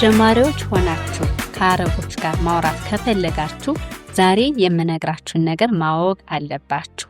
ጀማሪዎች ሆናችሁ ከአረቦች ጋር ማውራት ከፈለጋችሁ ዛሬ የምነግራችሁን ነገር ማወቅ አለባችሁ።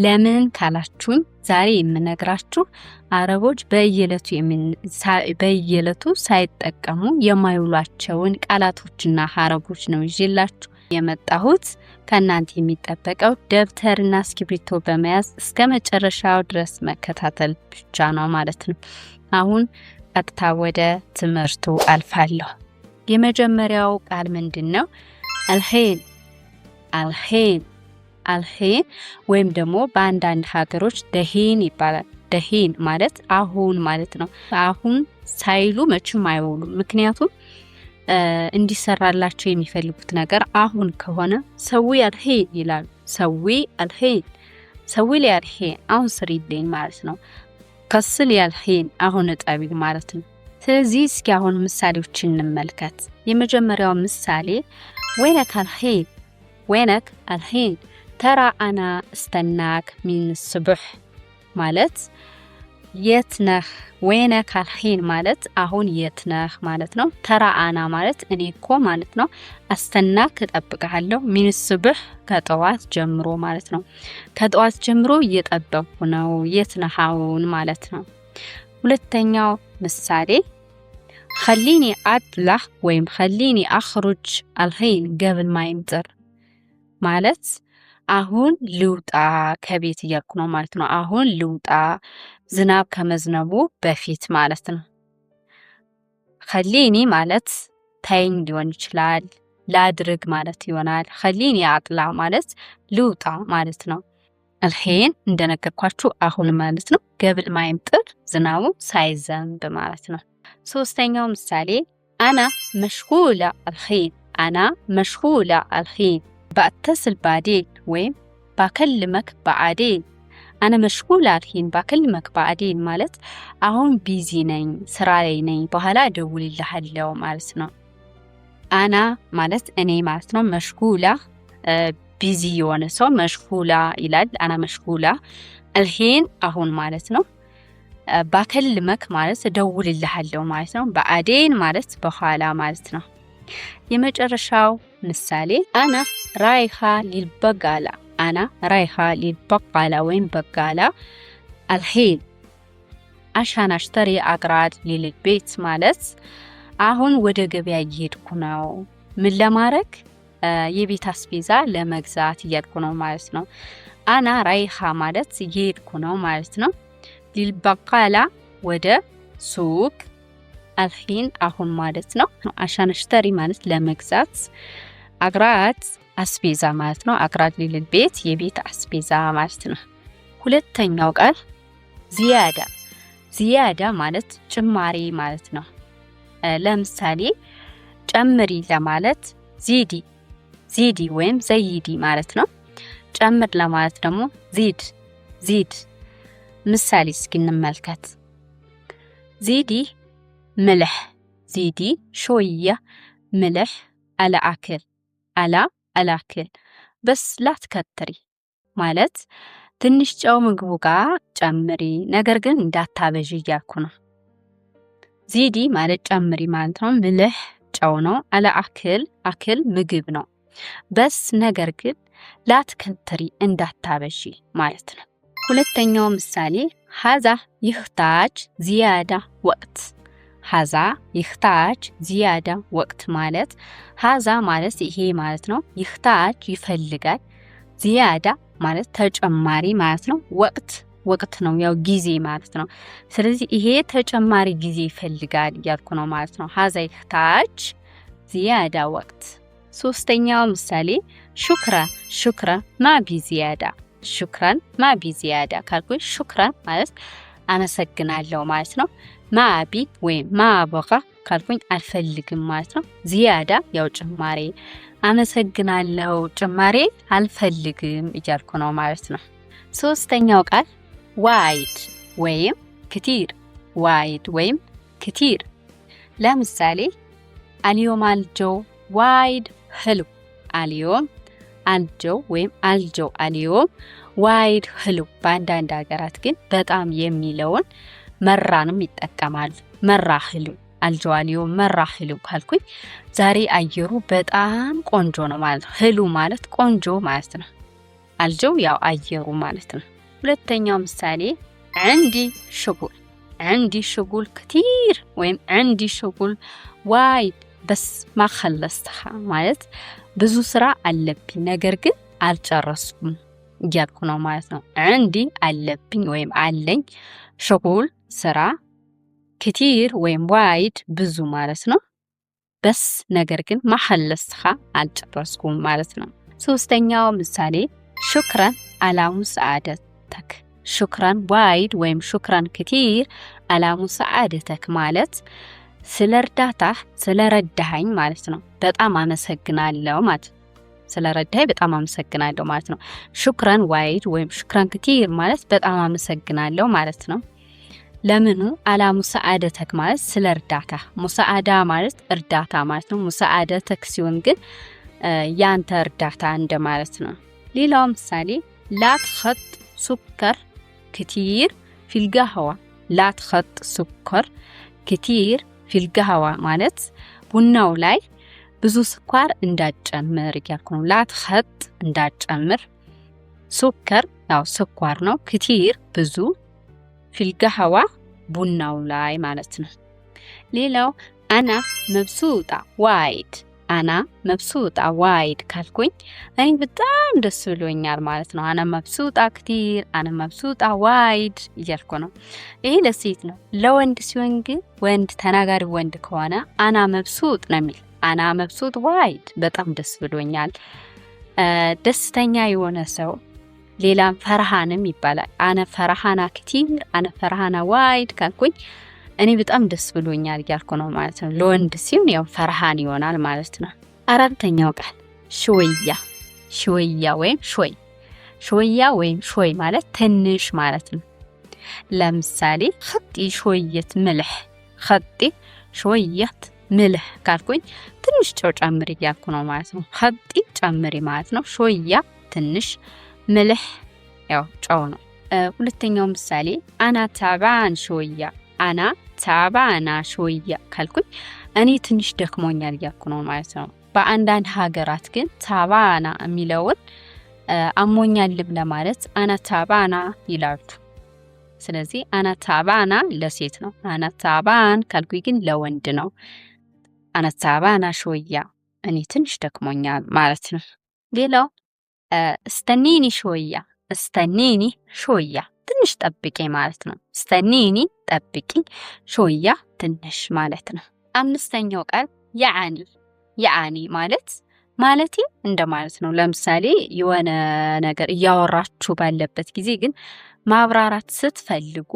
ለምን ካላችሁኝ ዛሬ የምነግራችሁ አረቦች በየዕለቱ ሳይጠቀሙ የማይውሏቸውን ቃላቶችና ሀረጎች ነው ይዤላችሁ የመጣሁት። ከእናንተ የሚጠበቀው ደብተርና እስክሪብቶ በመያዝ እስከ መጨረሻው ድረስ መከታተል ብቻ ነው ማለት ነው። አሁን ቀጥታ ወደ ትምህርቱ አልፋለሁ። የመጀመሪያው ቃል ምንድን ነው? الحين፣ الحين፣ الحين ወይም ደግሞ በአንዳንድ ሀገሮች دحين ይባላል። دحين ማለት አሁን ማለት ነው። አሁን ሳይሉ መቼም አይውሉም። ምክንያቱም እንዲሰራላቸው የሚፈልጉት ነገር አሁን ከሆነ سوي الحين ይላሉ። سوي الحين፣ سوي لي الحين፣ አሁን ስሪልኝ ማለት ነው። غسلي الحين፣ አሁን እጠቢ ማለት ነው። ስለዚህ እስኪ አሁን ምሳሌዎችን እንመልከት። የመጀመሪያው ምሳሌ وينك الحين፣ وينك الحين، ترى أنا استناك من الصبح ማለት የት ነህ። وينك الحين ማለት አሁን የት ነህ ማለት ነው። ترى أنا ማለት እኔ እኮ ማለት ነው። استناك እጠብቅሃለሁ፣ من الصبح ከጠዋት ጀምሮ ማለት ነው። ከጠዋት ጀምሮ እየጠበቅኩ ነው፣ የት ነህ አሁን ማለት ነው። ሁለተኛው ምሳሌ خليني أطلع ወይም خليني أخرج الحين قبل ما يمطر ማለት አሁን ልውጣ ከቤት እያልኩ ነው ማለት ነው። አሁን ልውጣ ዝናብ ከመዝነቡ በፊት ማለት ነው። خليني ማለት ተይኝ ሊሆን ይችላል፣ ላድርግ ማለት ይሆናል። خليني أطلع ማለት ልውጣ ማለት ነው። الحين እንደነገርኳችሁ አሁን ማለት ነው። قبل ما يمطر ዝናቡ ሳይዘንብ ማለት ነው። ሶስተኛው ምሳሌ أنا مشغولة الحين፣ أنا مشغولة الحين، بتصل بعدين ወይም بكلمك بعدين። أنا مشغولة الحين، بكلمك بعدين ማለት አሁን busy ነኝ፣ ስራ ላይ ነኝ፣ በኋላ እደውልልሃለሁ ማለት ነው። أنا ማለት እኔ ማለት ነው። مشغولة busy የሆነ ሰው مشغولة ይላል። أنا مشغولة الحين አሁን ማለት ነው። بكلمك ማለት እደውልልሃለሁ ማለት ነው። بعدين ማለት በኋላ ማለት ነው። የመጨረሻው ምሳሌ أنا رايحة للبقالة፣ أنا رايحة للبقالة ወይም بقالة الحين عشان أشتري أغراض للبيت ማለት አሁን ወደ ገበያ እየሄድኩ ነው። ምን ለማድረግ? የቤት አስቤዛ ለመግዛት እያልኩ ነው ማለት ነው። أنا رايحة ማለት እየሄድኩ ነው ማለት ነው። للبقالة ወደ ሱቅ፣ الحين አሁን ማለት ነው። عشان أشتري ማለት ለመግዛት፣ أغراض አስቤዛ ማለት ነው። أغراض للبيت የቤት አስቤዛ ማለት ነው። ሁለተኛው ቃል زيادة። زيادة ማለት ጭማሪ ማለት ነው። ለምሳሌ ጨምሪ ለማለት زيدي፣ زيدي ወይም زيدي ማለት ነው። ጨምር ለማለት ደግሞ زيد፣ زيد። ምሳሌ እስኪ እንመልከት። زيدي ملح، زيدي شوية ملح على أكل، على الأكل، بس لا تكتري ማለት ትንሽ ጨው ምግቡ ጋር ጨምሪ፣ ነገር ግን እንዳታበዢ እያልኩ ነው። زيدي ማለት ጨምሪ ማለት ነው። ملح ጨው ነው። على أكل፣ أكل ምግብ ነው። بس ነገር ግን፣ لا تكتري እንዳታበዢ ማለት ነው። ሁለተኛው ምሳሌ هذا يحتاج زيادة وقت። هذا يحتاج زيادة وقت ማለት هذا ማለት ይሄ ማለት ነው። يحتاج ይፈልጋል። زيادة ማለት ተጨማሪ ማለት ነው። وقت ወቅት ነው፣ ያው ጊዜ ማለት ነው። ስለዚህ ይሄ ተጨማሪ ጊዜ ይፈልጋል እያልኩ ነው ማለት ነው። هذا يحتاج زيادة وقت። ሶስተኛው ምሳሌ شكرا، شكرا، ما أبي زيادة። شكرا، ما أبي زيادة ካልኩኝ شكرا ማለት አመሰግናለሁ ማለት ነው። ما أبي ወይም ما أبغى ካልኩኝ አልፈልግም ማለት ነው። زيادة ያው ጭማሬ፣ አመሰግናለሁ ጭማሬ አልፈልግም እያልኩ ነው ማለት ነው። ሶስተኛው ቃል وايد ወይም كتير፣ وايد ወይም كتير። ለምሳሌ اليوم الجو وايد حلو። اليوم الجو ወይም الجو اليوم وايد حلو። በአንዳንድ ሀገራት ግን በጣም የሚለውን مرة ንም ይጠቀማሉ። مرة حلو። الجو اليوم مرة حلو ካልኩኝ ዛሬ አየሩ በጣም ቆንጆ ነው ማለት ነው። حلو ማለት ቆንጆ ማለት ነው። الجو ያው አየሩ ማለት ነው። ሁለተኛው ምሳሌ عندي شغل عندي شغل كتير ወይም عندي شغل وايد بس ما خلصتها ማለት ብዙ ስራ አለብኝ ነገር ግን አልጨረስኩም እያልኩ ነው ማለት ነው። عندي አለብኝ ወይም አለኝ፣ شغل ስራ፣ كتير ወይም وايد ብዙ ማለት ነው። بس ነገር ግን ما خلصتها አልጨረስኩም ማለት ነው። ሶስተኛው ምሳሌ شكرا على مساعدتك شكرا وايد ወይም شكرا كتير على مساعدتك ማለት ስለ እርዳታህ ስለረዳኸኝ ማለት ነው። በጣም አመሰግናለሁ ማለት ነው። ስለረዳኸኝ በጣም አመሰግናለሁ ማለት ነው። شكرا وايد ወይም شكرا كتير ማለት በጣም አመሰግናለሁ ማለት ነው። ለምኑ على مساعدتك ማለት ስለ እርዳታ። مساعدة ማለት እርዳታ ማለት ነው። مساعدتك ሲሆን ግን ያንተ እርዳታ እንደማለት ነው። ሌላው ምሳሌ لا تحط سكر كتير في القهوة لا تحط سكر كتير في القهوة ማለት ቡናው ላይ ብዙ ስኳር እንዳትጨምር እያልኩ ነው። لا تحط እንዳትጨምር፣ سكر ያው ስኳር ነው፣ كتير ብዙ፣ في القهوة ቡናው ላይ ማለት ነው። ሌላው أنا مبسوطة وايد أنا مبسوطة وايد ካልኩኝ እኔ በጣም ደስ ብሎኛል ማለት ነው። أنا مبسوطة كتير፣ أنا مبسوطة وايد እያልኩ ነው። ይሄ ለሴት ነው። ለወንድ ሲሆን ግን ወንድ ተናጋሪ ወንድ ከሆነ أنا مبسوط ነው የሚል። أنا مبسوط وايد በጣም ደስ ብሎኛል። ደስተኛ የሆነ ሰው ሌላም فرحان ም ይባላል። أنا فرحانة كتير፣ أنا فرحانة وايد ካልኩኝ እኔ በጣም ደስ ብሎኛል እያልኩ ነው ማለት ነው። ለወንድ ሲሆን ያው فرحان ይሆናል ማለት ነው። አራተኛው ቃል شوية شوية ወይም شوي شوية ወይም شوي ማለት ትንሽ ማለት ነው። ለምሳሌ حطي شوية ملح حطي شوية ملح ካልኩኝ ትንሽ ጨው ጨምሪ እያልኩ ነው ማለት ነው። حطي ጨምሪ ማለት ነው። شوية ትንሽ፣ ملح ያው ጨው ነው። ሁለተኛው ምሳሌ أنا تعبان شوية أنا تعبانة شوية ካልኩኝ እኔ ትንሽ ደክሞኛል እያልኩ ነው ማለት ነው። በአንዳንድ ሀገራት ግን تعبانة የሚለውን አሞኛልም ለማለት أنا تعبانة ይላሉ። ስለዚህ أنا تعبانة ለሴት ነው። أنا تعبان ካልኩኝ ግን ለወንድ ነው። أنا تعبانة شوية እኔ ትንሽ ደክሞኛል ማለት ነው። ሌላው استنيني شوية استنيني شوية ትንሽ ጠብቂ ማለት ነው። استنيني ጠብቂ፣ شوية ትንሽ ማለት ነው። አምስተኛው ቃል يعني يعني ማለት ማለቴ እንደማለት ነው። ለምሳሌ የሆነ ነገር እያወራችሁ ባለበት ጊዜ ግን ማብራራት ስትፈልጉ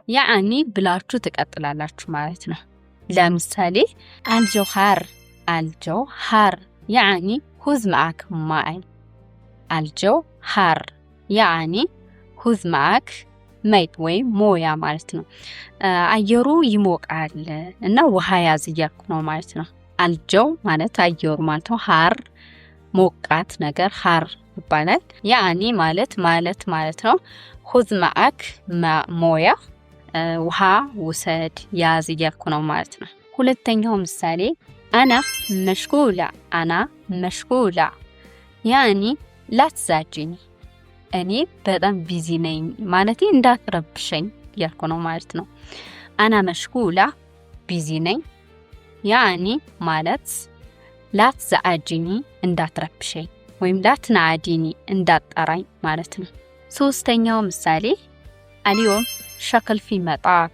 يعني ብላችሁ ትቀጥላላችሁ ማለት ነው። ለምሳሌ الجو حار الجو حار يعني خذ معك ماء الجو حار يعني خذ معك ماء ወይም موية ማለት ነው። አየሩ ይሞቃል እና ውሃ ያዝ እያልኩ ነው ማለት ነው። الجو ማለት አየሩ ማለት ነው። حار ሞቃት ነገር حار ይባላል። يعني ማለት ማለት ማለት ነው። خذ معك موية ውሃ ውሰድ ያዝ እያልኩ ነው ማለት ነው። ሁለተኛው ምሳሌ أنا مشغولة أنا مشغولة يعني لا تزعجيني እኔ በጣም busy ነኝ ማለቴ እንዳትረብሸኝ እያልኩ ነው ማለት ነው። أنا مشغولة busy ነኝ፣ يعني ማለት لا تزعجيني እንዳትረብሸኝ ወይም لا تناديني እንዳትጠራኝ ማለት ነው። ሶስተኛው ምሳሌ اليوم شكل في مطر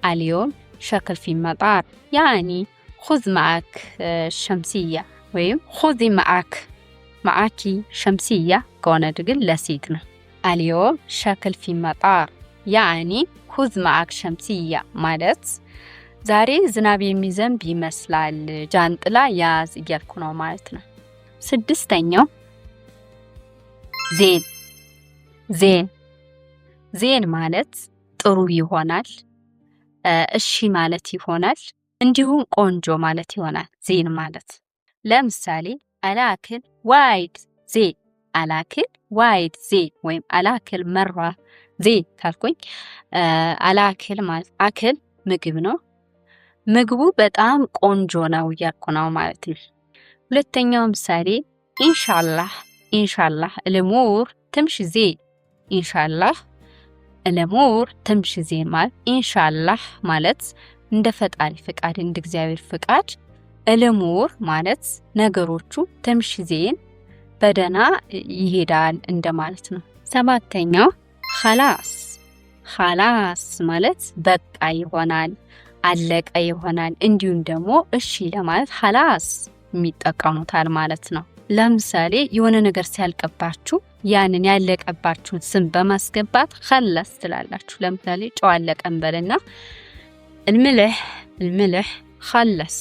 اليوم شكل في مطر يعني خذ معك شمسية ወይም خذي معك معاكِ شمسية ከሆነ ግን ለሴት ነው። اليوم شكل في مطر يعني خذ معك شمسية ማለት ዛሬ ዝናብ የሚዘንብ ይመስላል ጃንጥላ ያዝ እያልኩ ነው ማለት ነው። ስድስተኛው زين زين زين ማለት ጥሩ ይሆናል፣ እሺ ማለት ይሆናል፣ እንዲሁም ቆንጆ ማለት ይሆናል። زين ማለት ለምሳሌ الأكل وايد زين الأكل وايد زين ወይም الأكل مرة زين ካልኩኝ الأكل ማለት أكل ምግብ ነው። ምግቡ በጣም ቆንጆ ነው እያልኩ ነው ማለት ነው። ሁለተኛው ምሳሌ إن شاء الله إن شاء الله الأمور تمشي زين إن شاء الله الأمور تمشي زين ማለት إن شاء الله ማለት እንደ ፈጣሪ ፍቃድ እንደ እግዚአብሔር ፍቃድ الأمور ማለት ነገሮቹ تمشي زين በደና ይሄዳል እንደማለት ነው። ሰባተኛው خلاص خلاص ማለት በቃ ይሆናል፣ አለቀ ይሆናል። እንዲሁም ደግሞ እሺ ለማለት خلاص የሚጠቀሙታል ማለት ነው። ለምሳሌ የሆነ ነገር ሲያልቅባችሁ ያንን ያለቀባችሁን ስም በማስገባት خلص ትላላችሁ። ለምሳሌ ጨው አለቀ እንበልና الملح الملح خلص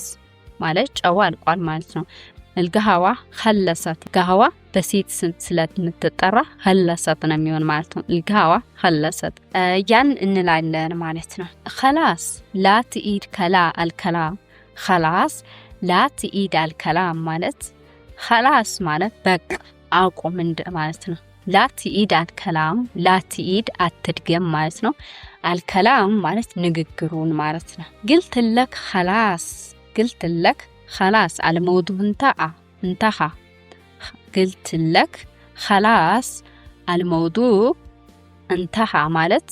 ማለት ጨው አልቋል ማለት ነው። القهوة خلصت قهوة በሴት ስም ስለምትጠራ خلصت ነው የሚሆን ማለት ነው። القهوة خلصت ያን እንላለን ማለት ነው። خلاص لا تعيد كلا الكلام خلاص لا تعيد الكلام ማለት خلاص ማለት በቃ አቁም እንደ ማለት ነው። لا تعيد الكلام لا تعيد አትድገም ማለት ነው። الكلام ማለት ንግግሩን ማለት ነው። قلت لك خلاص قلت لك خلاص الموضوع انتهى انتهى قلت لك خلاص الموضوع انتهى ማለት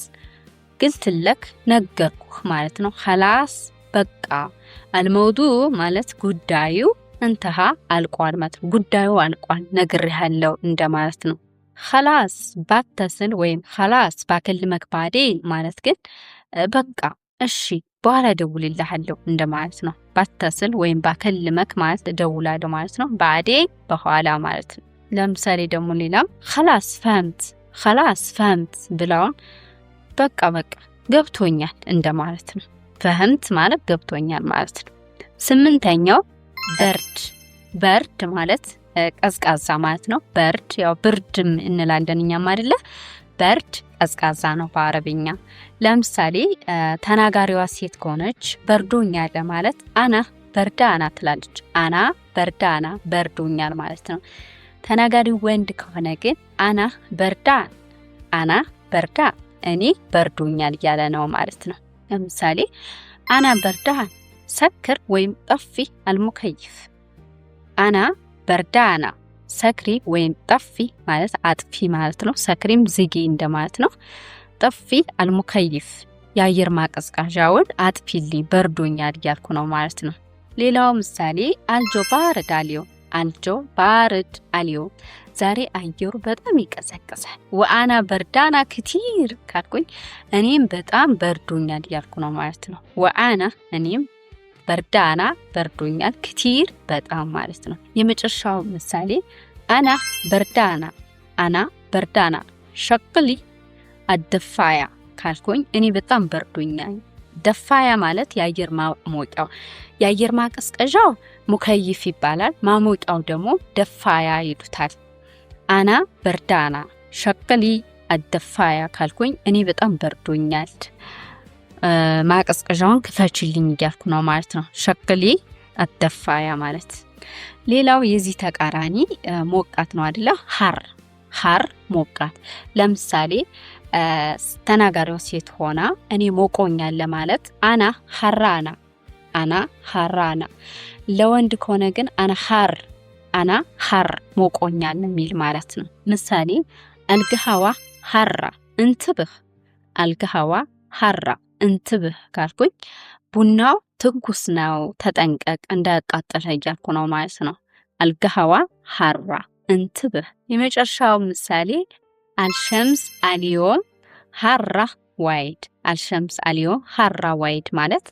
قلت لك ነገርኩህ ማለት ነው። خلاص በቃ الموضوع ማለት ጉዳዩ انتهى አልቋል ማለት ነው። ጉዳዩ አልቋል ነግሬሃለሁ እንደማለት ነው። خلاص بتصل ወይም خلاص بكلمك بعدين ማለት ግን በቃ እሺ በኋላ እደውልልሃለሁ እንደማለት ነው። بتصل ወይም بكلمك ማለት እደውላለሁ ማለት ነው። بعدين በኋላ ማለት ነው። ለምሳሌ ደግሞ ሌላም خلاص فهمت خلاص فهمت ብለውን በቃ በቃ ገብቶኛል እንደማለት ነው። فهمت ማለት ገብቶኛል ማለት ነው። ስምንተኛው برد برد ማለት ቀዝቃዛ ማለት ነው። برد ያው ብርድም እንላለን እኛም አይደለ? برد ቀዝቃዛ ነው በአረብኛ። ለምሳሌ ተናጋሪዋ ሴት ከሆነች በርዶኛል ለማለት أنا بردانة ትላለች። أنا بردانة በርዶኛል ማለት ነው። ተናጋሪው ወንድ ከሆነ ግን أنا بردان أنا بردان እኔ በርዶኛል እያለ ነው ማለት ነው። ለምሳሌ أنا بردان سكر ወይም طفي المكيف። أنا بردانة سكري ወይም طفي ማለት አጥፊ ማለት ነው። سكري ም ዝጊ እንደማለት ነው። طفي المكيف የአየር ማቀዝቀዣውን አጥፊልኝ በርዶኛል እያልኩ ነው ማለት ነው። ሌላው ምሳሌ الجو بارد اليوم الجو بارد اليوم ዛሬ አየሩ በጣም ይቀዘቅዛል። وأنا بردانة كتير ካልኩኝ እኔም በጣም በርዶኛል እያልኩ ነው ማለት ነው። وأنا እኔም بردانة በርዶኛል፣ كتير በጣም ማለት ነው። የመጨረሻው ምሳሌ أنا بردانة أنا بردانة شغلي الدفاية ካልኩኝ እኔ በጣም በርዶኛል። دفاية ማለት የአየር ማሞቂያው የአየር ማቀዝቀዣው مكيف ይባላል። ማሞቂያው ደግሞ دفاية ይሉታል። أنا بردانة شغلي الدفاية ካልኩኝ እኔ በጣም በርዶኛል፣ ማቀዝቀዣውን ክፈችልኝ እያልኩ ነው ማለት ነው። شغلي الدفاية ማለት። ሌላው የዚህ ተቃራኒ ሞቃት ነው አይደለ? حار حار ሞቃት። ለምሳሌ ተናጋሪዋ ሴት ሆና እኔ ሞቆኛል ለማለት أنا حرانة أنا حرانة። ለወንድ ከሆነ ግን أنا حار أنا حار ሞቆኛል የሚል ማለት ነው። ምሳሌ القهوة حارة انتبه القهوة حارة انتبه ካልኩኝ ቡናው ትኩስ ነው ተጠንቀቅ እንዳያቃጥልህ እያልኩ ነው ማለት ነው። القهوة حارة انتبه። የመጨረሻው ምሳሌ الشمس اليوم حارة وايد الشمس اليوم حارة وايد ማለት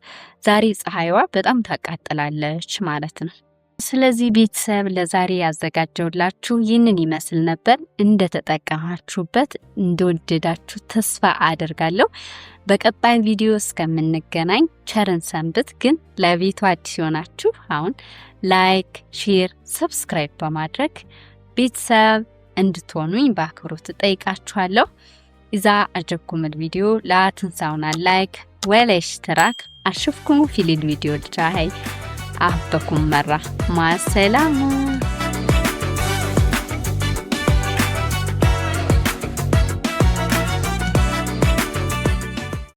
ዛሬ ፀሐይዋ በጣም ታቃጥላለች ማለት ነው። ስለዚህ ቤተሰብ ለዛሬ ያዘጋጀውላችሁ ይህንን ይመስል ነበር። እንደተጠቀማችሁበት እንደወደዳችሁ ተስፋ አደርጋለሁ። በቀጣይ ቪዲዮ እስከምንገናኝ ቸር እንሰንብት። ግን ለቤቱ አዲስ የሆናችሁ አሁን like፣ share፣ subscribe በማድረግ ቤተሰብ እንድትሆኑኝ በአክብሮት እጠይቃችኋለሁ። إذا عجبكم الفيديو لا تنسونا like والاشتراك أشوفكم في الفيديو الجاي أحبكم مرة مع السلامة.